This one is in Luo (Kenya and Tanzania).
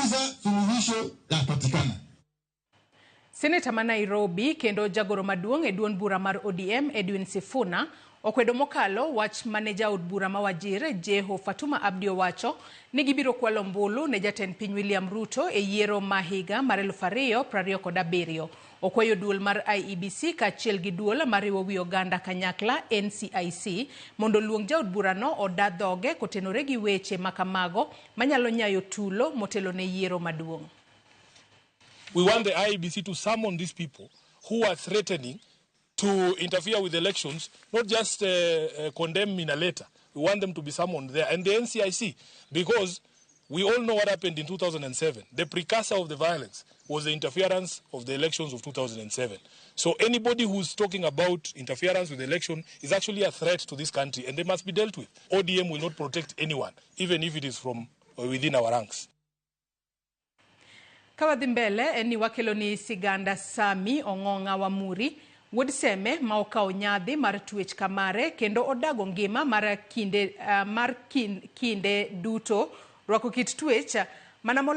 Tukizungumza, suluhisho lapatikana. Seneta ma Nairobi kendo jagoro maduong' e duond bura mar ODM Edwin Sifuna okwedo mokalo wach mane jaod bura ma Wajir Jeho Fatuma Abdi owacho ni gibiro kwalo ombulu ne jatend piny William Ruto e yiero ma higa mar 2027. Okwayo duol mar IEBC kaachiel gi duol mariwo wi oganda kanyakla NCIC mondo oluong jaod burano oda dhoge kotenore gi weche ma kamago manyalo nyayo tulo motelo ne yiero maduong'. We want the IEBC to summon these people who are threatening to interfere with elections, not just condemn in a letter. We want them to be summoned there. And the NCIC, because we all know what happened in 2007. The precursor of the violence was the interference of the elections of 2007. So anybody who's talking about interference with the election is actually a threat to this country, and they must be dealt with. ODM will not protect anyone, even if it is from within our ranks. Ka wadhi mbele en ni wakelo ni siganda Sami Ong'ong'a Wamuri wuod Seme ma okawo nyadhi mar twech kamare kendo odago ngima mar kinde, mar kinde duto rwako kit twech mana.